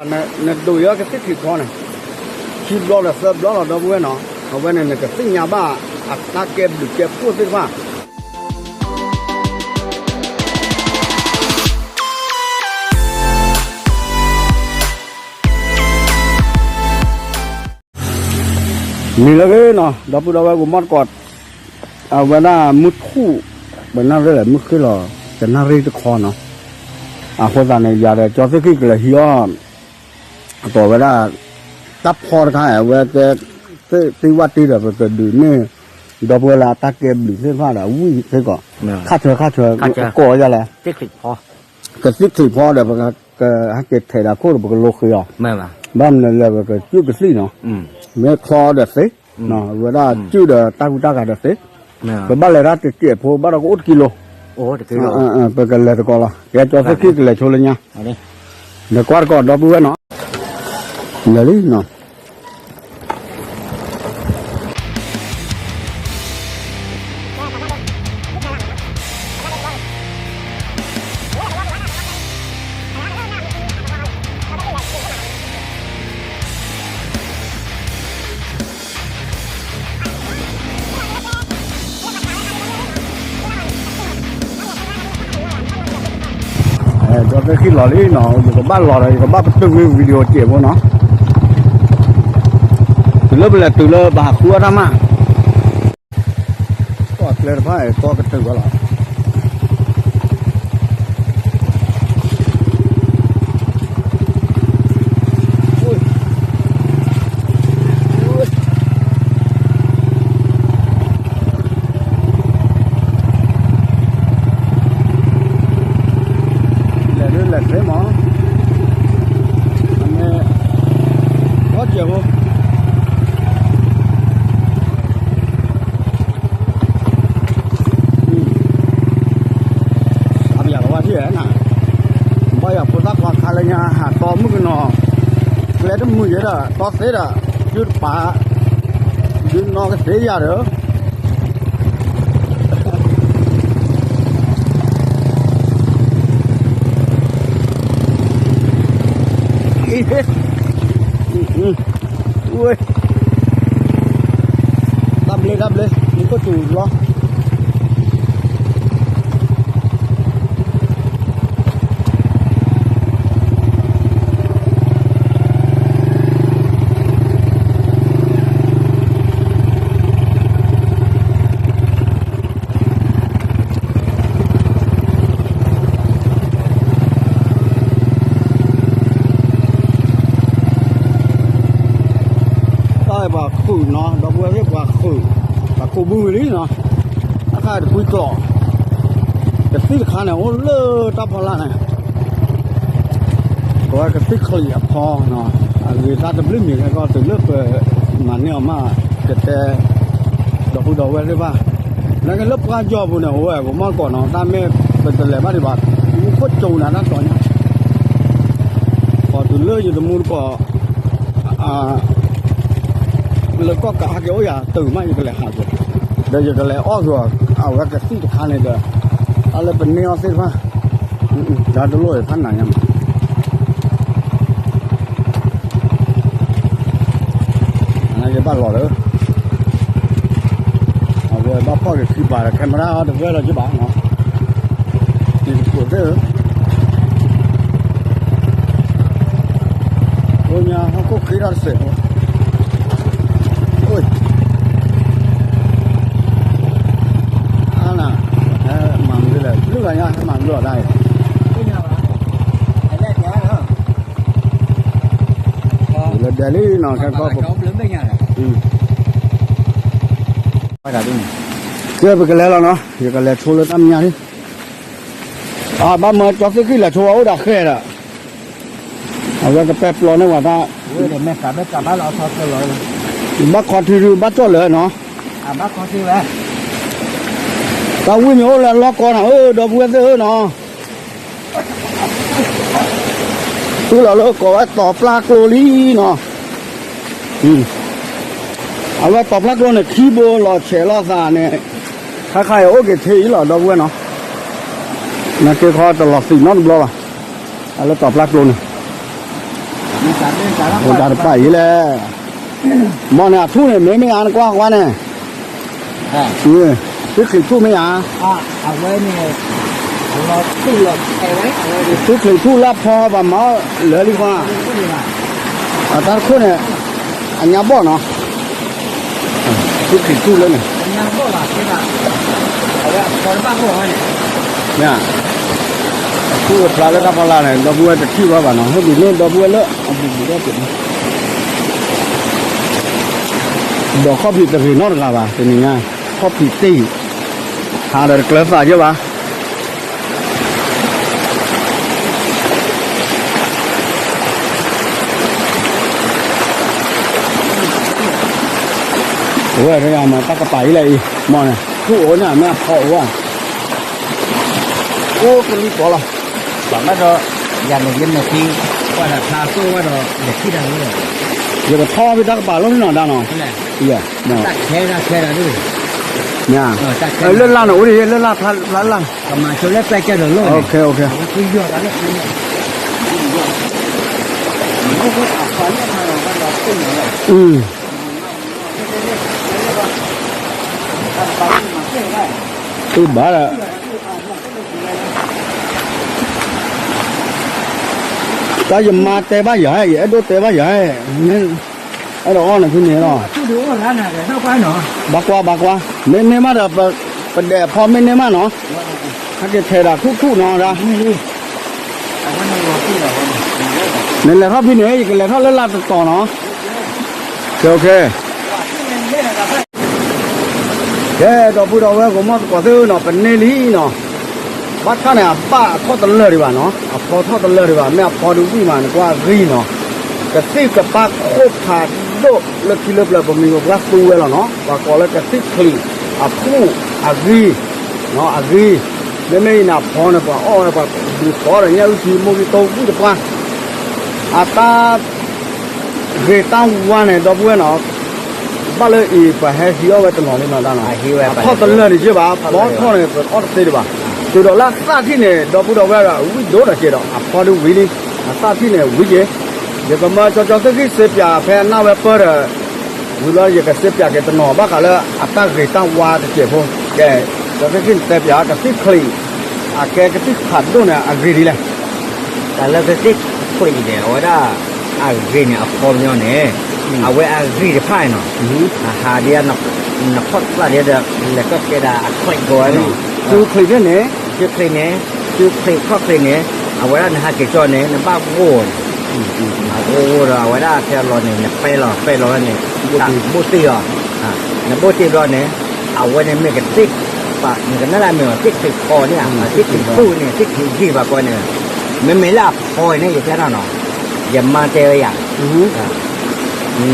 နဒိးယီၤကသံၣ်ထံးဖီန့ၣ်, ခံဘျီဒီးသၢဘျီလီၤ ဒီပုၢ်ဝဲၢ်နီၤ, အဝဲန့ၣ်နကသ့ၣ်ညါဘၣ် အတၢ်ကဲဘျုးကဲဖှိၣ်သ့ၣ်တဖၣ် နံၤလၢအဂ့ၤနီၤ ဒီပုၢ်ဒီဝဲၢ် ကမီၣ်တကိး, အဝဲဒၣ်မုၢ်ထူၣ်, ပနၣ်ရ့ၣ်လဲၣ် မုၢ်ဃ့ၢ်လီၤ တနၣ်ရ့ၣ်တခီနီၤ, အဃိသတးန့ၣ် ယၤဒီးကၠီသ့ၣ်ဃံၣ်ကလဲၤဟံးအီၣ် အကိးဝဲဒၣ် တၢ်ဖီတခါ အဝဲကဲ သ့ၣ်ဝၣ်တ့ၢ်ဒီး ပကဒုးန့ၢ် ဒီပုၢ်ဝဲၢ်လၢအတၢ်ကဲဘျုးသ့ၣ်တဖၣ်ဒီး အဝံၣ်သ့ၣ်ကီး, ခါဆၢခါဆၢ ကကိးယၤလဲၣ်, ကသံၣ်ထံးဖီဒီး ပကဟဲက့ၤထဲးဒီးခိၣ်ဒီး ပကလိဃ့အီၤ, ဘၣ်မနုၤလဲၣ် ပကစူၢ်ကသံၣ်နီၤ, မ့ၢ်ချီဒီးသ့, ဝဲဒၣ်စူၢ်ဒီးတၢ်ကူတၢ်ဂၤဒီးသ့, ပဘၣ်လဲၤတၢ်တစဲးဖိ ဘၣ်ဒီးကအိၣ်တကံလိၤ, ပကလဲၤသကိးလီၤ ကဲကၠီသ့ၣ်ဃံၣ်ကလဲၤဆိလၢညါ, နကွၢ်တကိး ဒီပုၢ်ဝဲၢ်နီၤ, လဲၤလံနီၤ ကၠီသ့ၣ်ဃံၣ်လီၤလံနီၤ, ယကဘၣ်လီၤဒီး ယကဘၣ်ပတုာ်ကွံာ် video စဲးဖိနီၤ, တုၤလၢပလဲၤတုၤလၢဘၣ်ဟးဃုအီၣ်တၢ်မး, ကီၢ်ကျဲတဖၣ်အံၤ ကီၢ်ကတုာ်ဝဲလီၤ. လဲၤဒ်လဲၤသ့မး, အမ့ၢ် ကီၢ်စဲးဖိ အပယၤလီၤဝဲထံၣ်နၤ, ဘၣ်ယၤဖိသၣ်ခွါခါလၢညါ ဟးတီမုၣ်ကနီၤ, ကျဲတမုာ်ယဲဒီး တီသ့ဒီး ဒုးတပာ်, ဒုးနီၢ်ကသ့ယၤဒီး တၢ်ဘျ့တၢ်ဘျ့ မူခိၣ်စူၤလီၤ. တၢ်ပှၤခုၣ်နီၤ ဒီပုၢ်ဝဲၢ်သ့ၣ်ပှၤခုၣ်, ပှၤကူးဘုဝံၤလံနီၤ, တၢ်ခါတကွံကျိာ်, ကသံၣ်တခါန့ၣ် အိၣ်လၢတၢ်ဖီလာ်န့ၣ် ကိးဝဲကသံၣ်ချံးအဖီနီၤ, အဂ့ၤသးတဘျုးမံၤခဲကီၢ် တုၤလၢပမၤန့ၢ်အီၤမး ကတဲ ဒီပုၢ်ဒီဝဲၢ်သ့ၣ်တဖၣ်, နာ်က့လၢပှၢ်ကၠီပူၤန့ၣ် အိၣ်ဝဲကမီၣ်ကိးနီၤ တၢ်မ့ၢ်ပတလဲၤဘၣ်ဒံးဘၣ် မူခိၣ်စူၤနၤတၢ်တီညါ, ပှၤတုၤလၢယတမူတကိး လၢကီၢ်ကးဟဲက့ၤအိၣ်ယၤတုၤမး ယကလဲၤဟးက့ၤ, ဒီးယကလဲၤအီၣ်က့ၤ အဝဲကသံၣ်တခါန့ၣ်ဒီး တၢ်လၢပန့ၢ်အီၤသ့ၣ်တဖၣ်, တၢ်တလိၣ်ဖးနးညါမး နာ်က့ဘၣ်လီၤလၢ အဝဲဘၣ်ဖီၣ်က့ၤခံပၤဒီး camera တဝဲလီၤက့ဘၣ်နီၤ, တံၤတကိးသ့ၣ်ဧၢ, အိၣ်ညါဟီၣ်ခိၣ်ဃ့ထီၣ်တစဲးဖိ, အါနၤ, ဟဲမၤမနုၤလဲၣ် လုၢ်ဂၤညါဟဲမၤမနုၤအီၤတၢ်အံၤ လၢဒဲလံနီၤ ခဲကီၢ် ကဲပကလဲၤလီၤနီၤ ယကလဲၤဆိလၢတၢ်မဲာ်ညါလံ, အဘၣ်မၢကၠီသ့ၣ်ဃံၣ်လဲၤဆိဝဲအိၣ်ဒီးဃဲဒီး, အဝဲကပဲပျီန့ၢ်ဝဲတၢ်, ဘၣ်ခီထံဒုးဘၣ်ကၠီၣ်လၢာ်နီၤ, တၢ်ဝံၣ်မ့ၢ်အိၣ်လၢအလီၢ်ကီနၤဧၢ ဒီပုၢ်ဝဲၢ်သ့ၣ်ဧၢနီၤ တုၤလီၤလၢကိးဝဲတီၤပျၢ်ကျိလံနီၤ, အဝဲတီၤပျၢ်ကျိန့ၣ် ခံဘိလီၤဆဲးလိာ်သးန့ၣ်, ခါခါအံၤအိၣ်က့ၤထဲအံၤလီၤ ဒီပုၢ်ဝဲၢ်နီၤ, နာ်က့ခီတလီၤသံးနီတဘျီဘၣ်, အလၢတီၤပျၢ်ကျိန့ၣ်, အိၣ်တၢ်တပာ်အံၤလဲၣ်, မ်န့ၣ်အထူၣ်န့ၣ် မ့ၢ်မ့ၢ်ဧါ နကွၢ်ကွၢ်န့ၣ်, သုချံးထူၣ်မ့ၢ်ဧါ, သုချံးထူၣ်လၢဖီပှၤမၤအီၣ်လၢာ်လံဃီ, အတၢ်တခိၣ်န့ၣ် အညါဘီၣ်နီၤ, သုချံးထူၣ်လၢန့ၣ် မ့ၢ်, အထူၣ်အဖျါလၢတၢ်ဖီလာ်န့ၣ် ဒီပုၢ်ဝဲၢ်တထံၣ်ဘၣ်ဘၣ်နီၤ, ဟဲဒုးန့ၢ်ဒီပုၢ်ဝဲၢ်လၢအပူၤပူၤဒၣ်တ့ၢ်နီၤ, ဒီးခီၣ်ဖံးတဂ့ၤနီတဂၤဘၣ် တနံၤညါ, ခီၣ်ဖံးတ့ၢ်, ဟးဒီးတကျၢၤသးယဲၢ်ဘၣ် အဝဲမၤတၢ်ကပၤအံၤလဲၣ်အံၤ, မ်န့ၣ် ထူၣ်အိၣ်န့ၣ် မ့ၢ်အဖီအိၣ်ဧါ, အိၣ်ကလံၤပီၤလီၤ, ဘၣ်မးဒီး ယၤန့ၣ်ယမဲာ်ချံ, ကွၢ်ဒီးဖျါသိၣ်ဝဲဒီး ယထံၣ်တၢ်လီၤ, ယကထီၣ်ဖဲတၢ်ကပၤလီၤနီၤဒၣ်နီၤ, မ့ၢ်, လၢၢ်လၢ်န့ၣ်အိၣ်ဒ်ယဲၢ် လၢၢ်လၢ်ဖျါလၢ်လၢ်, ကမၤဆိလၢပဲကဲဒီးလီၢ်န့ၣ်, ဘၣ်ဒီး တၢ်ယမါတဲဘၣ်ယၤ, ယအဲၣ်ဒိးတဲဘၣ်ယၤ, အဲၣ်ဒိးအီၣ်န့ၣ်ဖဲန့ၣ်လီၤ, ဘၣ်ကွၢ်ဘၣ်ကွၢ်, မ့ၢ်န့ၢ်မးဒီး ပဒဲးအဖီမ့ၢ်န့ၢ်မးနီၤ, ဟဲက့ၤထဲးဒီးထူၣ်ထူၣ်နီၤဒၣ်, နလဲၤထီၣ်ဖဲန့ၣ် ယကလဲၤထီၣ်လၢလၢ်တတီၤနီၤ, ကဲ ဒီပုၢ်ဒီဝဲၢ် ဂီၤမီၢ်သကိးသ့ၣ်ဧၢနီၤ, ပန့ၢ်လံနီၤ, ဘၣ်ဆၣ်န့ၣ် အဘၣ်အထီၣ်တလၢာ်ဒံးဘၣ်နီၤ, အဖီထီၣ်တလၢာ်ဒံးဘၣ်, မ့ၢ်အဖီဒုးဝံၣ်မး နကွၢ်အဂံၢ်နီၤ, ကသံၣ်ကပၢ်ခိၣ်ဖးဒိၣ်လၢခံလၢပျၢၤ ပမိၢ်ပပှၢ်သူဝဲလီၤနီၤ, ပှၤကိးလၢကသံၣ်ချံးအဖှူၣ်အဂံၢ်, အဂံၢ်, မ့မ့ၢ်အံၤန့ၣ် အဖီန့ၣ် ပှၤအီၣ်ဝဲ ပှၤဒုးဖီဒီးညၣ်အုၣ်ထံ မိၢ်ဂံၢ်တိၢ်ဝံၣ်တပှၢ်, အတၢ် ဂ့ၤတၢ်ဝါန့ၣ် ဒီပုၢ်ဝဲၢ်နီၤ, ဘၣ်လၢအံၤ ပှၤဟဲဟံးအီၣ်ဝဲတနီၤလံနီၤဒၣ်နီၤ, အထီၣ်တလၢာ်န့ၣ်က့ဘၣ်, ဖီထီၣ်န့ၣ် ပအီၣ်တသ့ဒံးဘၣ်, တုၤဒီးလၢအသၣ်ထံၣ်န့ၣ် ဒီပုၢ်ဒီဝဲၢ် ဝံၣ်ဒိၣ်ဒီးက့ဒီး အဖီဒုးဝံၤလံ, အသၣ်ထံၣ်န့ၣ်ဝံၤက့, ယကမၢကၠီကၠီသ့ၣ်ဃံၣ်စ့ပၠးဖဲအနၢ်ဝဲပၢၢ်ဒီး ဝံၤလီၤ ယကစ့ပၠးက့ၤတနီၤဘၣ်ဃးလၢအတၢ်ဂ့ၤတၢ်ဝါတစဲးဖိ, ကဲ, ကၠီသ့ၣ်ဃံၣ်တဲပၠး ကသံၣ်ချံး, အကဲကသံၣ်ဖးဒိၣ်န့ၣ် အဂ့ၤဒ်လဲၣ် တၢ်လၢကသံၣ်ချံးန့ၣ် အဝဲဒၣ် အဂ့ၤန့ၣ် အဖီပညီန့ၣ်, အဝဲအဂံၢ်တဖၣ်န့ၣ်နီၤ, အဟးဒ် နခီၣ်သၣ်ဒ်ဒီး လဲၤကီၢ်ကဲဒၣ်အချံးကီဝဲနီၤ, စုချံးန့ၣ်, စုချံးန့ၣ်, စုချံးခီၣ်ချံးန့ၣ်, အဝဲဒၣ်နဟးက့ၤကၠီန့ၣ် နဘၣ်ဂိၢ်န့ၣ်, ဂိၢ်ဂိၢ်ဒီး အဝဲဒၣ်ဖဲအလီၢ်န့ၣ် နပဲလီၤ ပဲလီၤဝဲန့ၣ်, ဘိၣ်တ့ၢ်ဘျီန့ၣ်, နဘိၣ်တ့ၢ်ဘျီန့ၣ်, အဝဲန့ၣ်မ့ၢ်ကသံၣ်, နကနၣ်ဒၣ်မ့ၢ်အီၤ သံၣ်ချံးဖီန့ၣ်, သံၣ်ချံးဖီန့ၣ် သံၣ်ချံးဂံၢ်ဘၣ်ကီန့ၣ်, မ့မ့ၢ်လၢအဖီန့ၣ် ယတဲနီၤနီၤ, ယမါတဲဝဲယၤ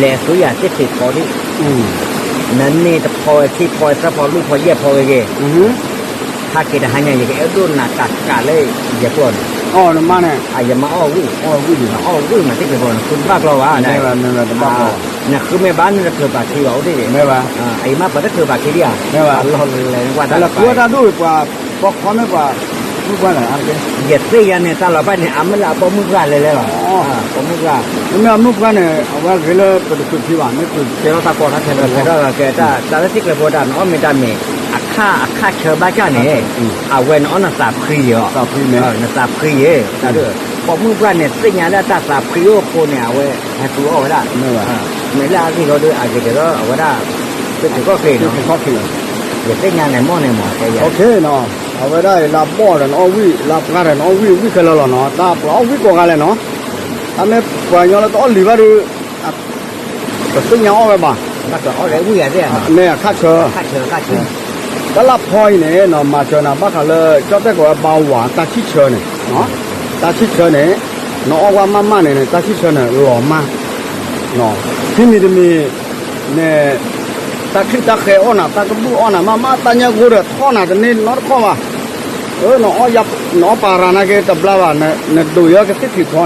လဲၤသူယၤသ့ၣ်ဖံးဖီဒံး, နန့ၢ်တဖီဝဲခံဖီဝဲသၢဖီလွံၢ်ဖီယဲၢ်ဖီဝဲဂ့ၤ, ဟးက့ၤတဟါညါ ယကအဲၣ်ဒိးနၤကးကးလၢယကျီၢ်န့ၣ်, ယမါအီၣ်ဝံၣ်, အီၣ်ဝံၣ်မးသ့ၣ်ဖံးဖီန့ၣ် ဃုတဘၣ်ကျီဘၣ်, နဃုမ့ၢ်ဘၣ်န့ၣ် တချုးပာ်ခံဘၣ်အိၣ်ဒံး, အံၤမးပှၤတချုးပာ်ခံဒံးဧါ, လီၤလၢကွၢ်တၢ်လၢပှၤဒိၣ်ပှၤ ပိာ်ခွါမ့ၢ်ပှၤ, မုၣ်ပှၢ်န့ၣ်, ယသ့ၣ်ညါန့ၣ် တၢ်လီၤဖးန့ၣ် အမ့ၢ်လၢအပိာ်မုၣ်ပှၢ်လဲၤလဲၤလီၤ, ပိာ်မုၣ်ပှၢ်, မ့မ့ၢ်အမုၣ်ပှၢ်န့ၣ် အဝဲဂ့ၤလၢပတချုးခံဘၣ် မ့ၢ်ချုးကဲထီၣ်တၢ်ကီတၢ်ခဲဒီး ကဲထီၣ်ကဲ တၢ်လၢထံကျဲဖိတၢ် နအီၣ်မ့ၢ်တၢ်မ့ၢ် အခါအခါဆၢဘၣ်ကၢ်န့ၣ်, အဝဲနအီၣ်နသးဖှံယီၤ, နသးဖှံယဲ, တၢ်ဒ်, ပိာ်မုၣ်ပှၢ်န့ၣ် သ့ၣ်ညါလၢတၢ်သးဖှံအိၣ်အဃိန့ၣ် အဝဲဟဲသူအီၣ်ဝဲဒၣ်, မ့ၢ်လၢအဂ့ၢ်ဒီး အဂ့ၤကဲထီၣ်အဝဲဒၣ် သ့ၣ်ဖံးခီၣ်ချံးနီၤ, ယသ့ၣ်ညါန့ၣ် မ့ၢ်န့ၣ်မ့ၢ်, အဝဲဒၣ်အံၤလၢအဘီၣ်ဒီးနအီၣ်ဝံၣ် လၢအပှၢ်ဒီးနအီၣ်ဝံၣ် ဝံၣ်ခဲလၢာ်လီၤနီၤ, တၢ်ပှၤအီၣ်ဝံၣ်ကိးဂၤလဲၣ်နီၤ, တၢ်မ့ၢ်ပှၤကညီလၢတအီၣ်လံၤဘၣ်ဒီး ပသ့ၣ်ညါအီၣ်ဝဲဘၣ်, မ့ၢ်အခါဆၢ, တၢ်လၢဖီအံၤန့ၣ် မၤစၢၤနၤဘၣ်ဃးလၢ ကၠီၣ်တဲၣ်ကိးဝဲဘါဝၤ တၢ်ဆံၣ်ဆၢန့ၣ်, တၢ်ဆံၣ်ဆၢန့ၣ် နအီၣ်ဝဲမးမးန့ၣ် တၢ်ဆံၣ်ဆၢန့ၣ် လီၤမး ခံမံၤတမံၤန့ၣ် တၢ်ချံၣ်တၢ်ဃဲအီၣ်နၤ တၢ်ကဘူၣ်အီၣ်နၤ မးမး တၢ်ညၣ်ဂိၢ်ဒီးထီၣ်နၤတန့ၢ်နီတခီၣ်ဘၣ်, နအီၣ်ပာ်ရၤနာ်က့တဘျါဘၣ်, နဒိးယဲကသ့ၣ်ထံးဖီန့ၣ် ခံ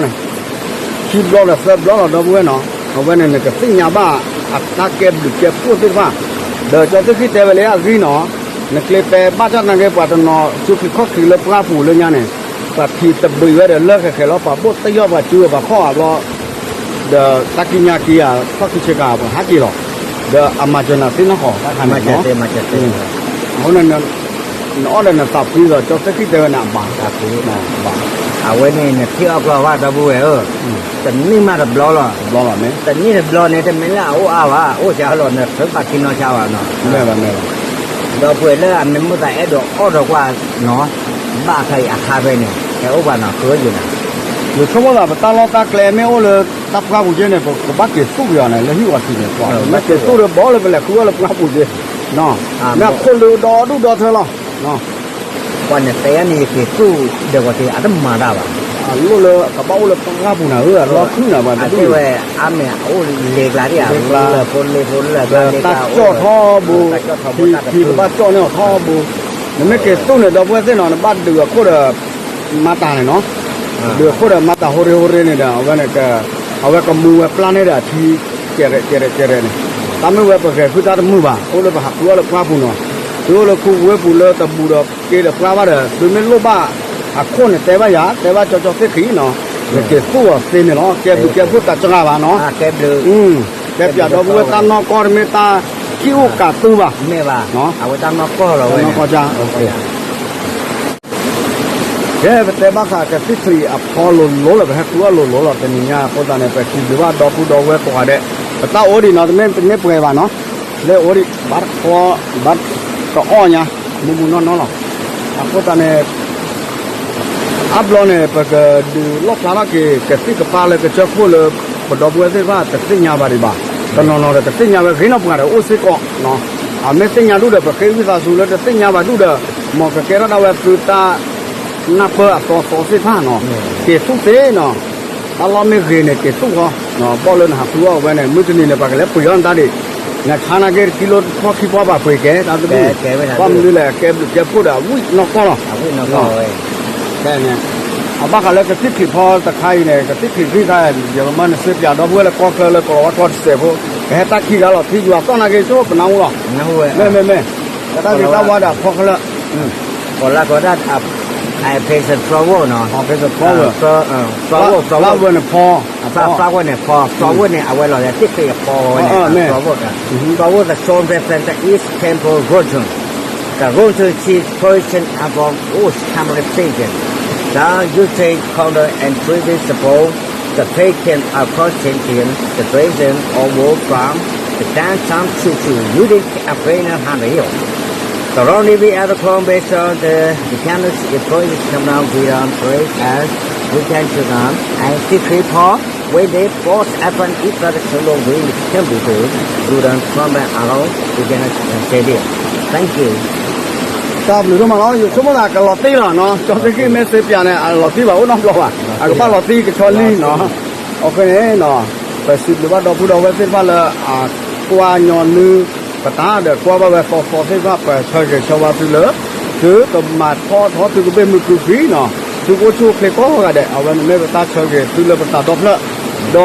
ဘျီဒီးသၢဘျီလီၤ ဒီပုၢ်ဝဲၢ်နီၤ, အဝဲန့ၣ်နကသ့ၣ်ညါဘၣ် အတၢ်ကဲဘျုးကဲဖှိၣ်သ့ၣ်တဖၣ်, ဒီးကၠီသ့ၣ်ဃံၣ်တဲဝဲလၢအဂ့ၢ်နီၤ, နကျ့ပဲဘၣ်တၢ်နာ်က့ ပှၤတနီၤ စုဖံးခီၣ်ချံးလၢပှၢ်ပူၤလၢညါန့ၣ်, ပှၤဖံးတဘုးဝဲဒီးလၢဃဲၤဃဲၤလီၤ ပှၤဘိၣ်တယီၣ်ပှၤစုဝဲပှၤခီၣ်အဘျီ ဒီးတၢ်ကံးညာ်က့ၤယၤ ထီၣ်ခံဆ့ကၤ ပှၤဟးက့ၤလီၤ, ဒီးအမၤစၢၤနၤသ့နီၢ်ကီၢ် တၢ်ခါန့ၣ်နီၤ, အဃိန့ၣ် နအီၣ်ဒီးနသးဖှံဒီး ကၠီသ့ၣ်ဃံၣ်တဲဝဲန့ၣ် အဘၣ်, အဝဲန့ၣ် နထံၣ်အီၣ်ကျီၢ်ဘၣ်ဒီပုၢ်ဝဲၢ်ဧၢ, တနံၣ်မးတဘျီလီၤ, တနံၣ်တဘျီန့ၣ် တမ့ၢ်လၢအအိၣ်အါဘၣ်, အိၣ်စှၤလီၤ နသၢပာ်ခံနီၢ်ဆါဘၣ်နီၤ, ဒီပုၢ်ဝဲၢ်လၢအမ့ၢ်မိၣ်သးအဲၣ်ဒိးအီၣ်ဒီးကွၢ်နီၤ, ဘၣ်ခါအံၤအခါဖဲန့ၣ် ဟဲအိၣ်ဘၣ်နီၤ ဃုယုာ်နၤ, ယဆိကမိၣ်သး ပတၢ်လီၢ်တၢ်ကျဲမ့ၢ်အိၣ်လၢတၢ်ပှၢ်ပူၤက့န့ၣ် ပကဘၣ်က့ၤသူၣ်က့ၤအီၤန့ၣ် လၢဟံၣ်ဝီၤထံးန့ၣ်, မ့ၢ်က့ၤသူၣ်ဒီးဘီလၢပလဲၤဃုအီၣ်လၢပှၢ်ပူၤက့, မ့ၢ်အခိၣ်လၢဒီဒူၣ်ဒီထၢလီၤ, ပှၤန့ၣ်တဲယၤန့ၣ် ယက့ၤသူၣ်ဒီးဝီၤထံး အတမၤတၢ်ဘၣ်, အလိၣ်လၢကဘၣ်အိၣ်လၢပှၢ်ပူၤနၤဧၢ, အလီၤခုနၤဘၣ်တဒူၣ်, အဝဲအါမ့ၢ်အအိၣ်လ့ကျါဒၣ်ဧါ, ဖိလ့ဖိလၢ တၢ်ကၠီၣ်ထီဘိ, ထံကဘၣ်ကၠီၣ်န့ၢ်အီၤထီဘိ, နမ့ၢ်က့ၤသူၣ်န့ၣ် ဒီပုၢ်ဝဲၢ်သ့ၣ်နီၤ နဘၣ်ဒုးအခိၣ်ဒီး မၤတၢ်န့ၣ်နီၤ, ဒုးအခိၣ်ဒီးမၤတၢ်ဟိရ့ဟိရ့န့ၣ်ဒီး အဝဲန့ၣ် အဝဲကမူဝဲပျၢ်န့ၢ်ဒီးအထံ ကဲရဲၣ်ကဲရဲၣ်ကဲရဲၣ်န့ၣ်, တၢ်မ့ၢ်ဝဲပဂဲၤဖုတၢ်တမုာ်ဘၣ်, အိၣ်လၢပဟးဃုအီၣ်လၢပှၢ်ပူၤနီၤ, သုအိၣ်လၢခူဝ့ၢ်ပူၤလၢတဘူးဒီးက့ဒီးပှၢ်ဘၣ်ဒီး သုမ့ၢ်လိၣ်ဘၣ်အခိၣ်န့ၣ် တဲဘၣ်ယၤ တဲဘၣ်ကၠီကၠီသ့ၣ်ဃံနီၤ, ယက့ၤသူၣ်အီၤသ့န့ၣ်လီၤ, ကဲဘျုးကဲဖှိၣ်တစှၤဘၣ်နီၤ, ကဲပၠးဒီပုၢ်ဝဲၢ်တၢ်နီၢ်ကီၢ်တမ့ၢ်တၢ် ကံၣ်အိၣ်ကးသူဘၣ်, အဝဲတၢ်နီၢ်ကီၢ်လီၤဝဲန့ၣ်, ကဲ ပတဲဘၣ်ဃးကသံၣ်ချံးအဖီလိၤလိၤလီၤ, ပဟဲဃုအီၣ်လိၤလိၤလီၤ, တနံၤညါအဃိသတးန့ၣ် ပစံးဘျုးဘၣ်ဒီပုၢ်ဒီဝဲၢ်ကိးဂၤဒဲး, ပတၢ်အိၣ်ဒံးနီၤ, တမ့ၢ်တန့ၢ်ပှဲၤဘၣ်နီၤ, လၢအိၣ်ဒံး ဘၣ်တခီ ဘၣ်တအီၣ်ညါ မုၢ်မုၢ်နီၢ်နီၢ်လီၤ, အဃိသတးန့ၣ် အါဘျီန့ၣ် ပကဒုးလီၣ်ဖျါထီၣ်က့ၤ ကသံၣ်ကပၢ်လၢကစၢၢ်ခိၣ်လၢ ပဒီပုၢ်ဝဲၢ်သ့ၣ်တဖၣ်တသ့ၣ်ညါဘၣ်ဒံးဘၣ်, တနီၤနီၤဒီးတသ့ၣ်ညါဝဲ ဂ့ၤနီၢ်ပှၤဒီးအိၣ်စ့ၢ်ကီး, အမ့ၢ်သ့ၣ်ညါဒူၣ်ဒီး ပဃ့ဝံသးစူၤလၢတသ့ၣ်ညါဘၣ်ဒူၣ်ဒီး မ်ကကဲထီၣ်ဒၣ်ဝဲသုတၢ်နၢ်ပၢၢ်အသီသီသ့ၣ်တဖၣ်နီၤ, က့ၤသူၣ်သ့နီၤ, တၢ်လီၢ်မ့ၢ်ဂ့ၤန့ၣ် က့ၤသူၣ်ဃီ, ဘီၣ်လၢနဟးသူအီၣ်ဝဲန့ၣ် မုၢ်တနံၤန့ၣ် ပှၤကလဲၤပှ့ၤအီၣ်နတၢ်ဒံး, နဆါနာ်က့တကံလိတဖီၣ်ခံဖီၣ်ဘၣ်ပှ့ၤကဲ တၢ်တဒူၣ်, ဘၣ်မနုၤလဲၣ် ကဲဘျုးကဲဖှိၣ်ဒီးအဝံၣ်နီၢ်ကီၢ်လီၤ, ဖဲန့ၣ် အဘၣ်ဃးလၢကသံၣ်ချံးဖီတခါအံၤန့ၣ် ကသံၣ်ချံးသ့ၣ်တခါ ယကမၢနစ့ပၠးဒီပုၢ်ဝဲၢ်လၢကီၢ်ချၢလၢကလီၤဝါကျီတစဲးဖိ, ပဟဲတၢ်ခံဂၤလီၤ ထံယွၤသီၣ်နာ်က့ ဆိပနၢ်ဟူလီၤ, မ့ၢ်မ့ၢ်မ့ၢ်, တၢ်ဂ့ၤတၢ်ဝါဒီးအဖီခဲလၢာ်, ကိးလၢကိးဒၣ် ဖဲစၢး trouble နီၤ, trouble, trouble န့ၣ်ဖီ, trouble န့ၣ်ဖီ, trouble န့ၣ် အဝဲလီၤလၢသ့ၣ်ဖျ့အဖီဝဲန့ၣ်, trouble, trouble the shown represent the East Temple Rochun. The Rochun chief Persian album was Tamil Singh. The Ukraine counter and three days ago, the Persian are Constantine, the Persian or war from the Dansam Chuchu, using Afghan Hunter Hill. The Ronnie V at the Chrome based on the mechanics employees come down with um, brake and we can to them and secret for when they force upon each other solo we can be good, do them from the alone, we can say this. Thank you. တၢ်ဘျုးဒိၣ်မးလီၤ, ယဆိကမိၣ်သးကလီၤတံၢ်လီၤနီၤ, ကၠီသ့ၣ်ဃံၣ်မ့ၢ်စ့ပၠးန့ၣ် အလီၤတံၢ်ဘၣ်အိၣ်နီတဘျီဘၣ်, အကဘၣ်လီၤတံၢ်ကဆီလံနီၤ, အဃိန့ၣ် ပစံးဘျုးဘၣ်ဒီပုၢ်ဒီဝဲၢ်သ့ၣ်တဖၣ်လၢ အကွၢ်ညီနုၢ် ပတၢ်ဒီးကွၢ်ဘၣ်ဝဲသီသီသ့ၣ်တဖၣ် ပဆၢဂ့ၤဆၢဝါသုလၢ သုကမၤထီၣ်ထီသုကဘ့ၣ်မုာ်ကုၢ်ဃံနီၤ, သုကအိၣ်ဆူၣ်အိၣ်ချ့ကိးဂၤဒဲး, အဝဲန့ၣ်မ့ၢ်ပတၢ်ဆၢဂ့ၤသုလၢပသးဒီဖျၢၣ်, ဒီး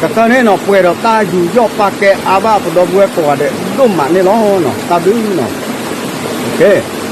ကတၢၢ်န့ၣ်နီၤ ပှဲၤဒီးတၢ်ယူးယီၣ်ပာ်ကဲအါဘၣ်ပဒီပုၢ်ဝဲၢ်ကိးဂၤဒဲးဒိၣ်မးန့ၣ်လီၤ, တၢ်ဘျုးနီၤ,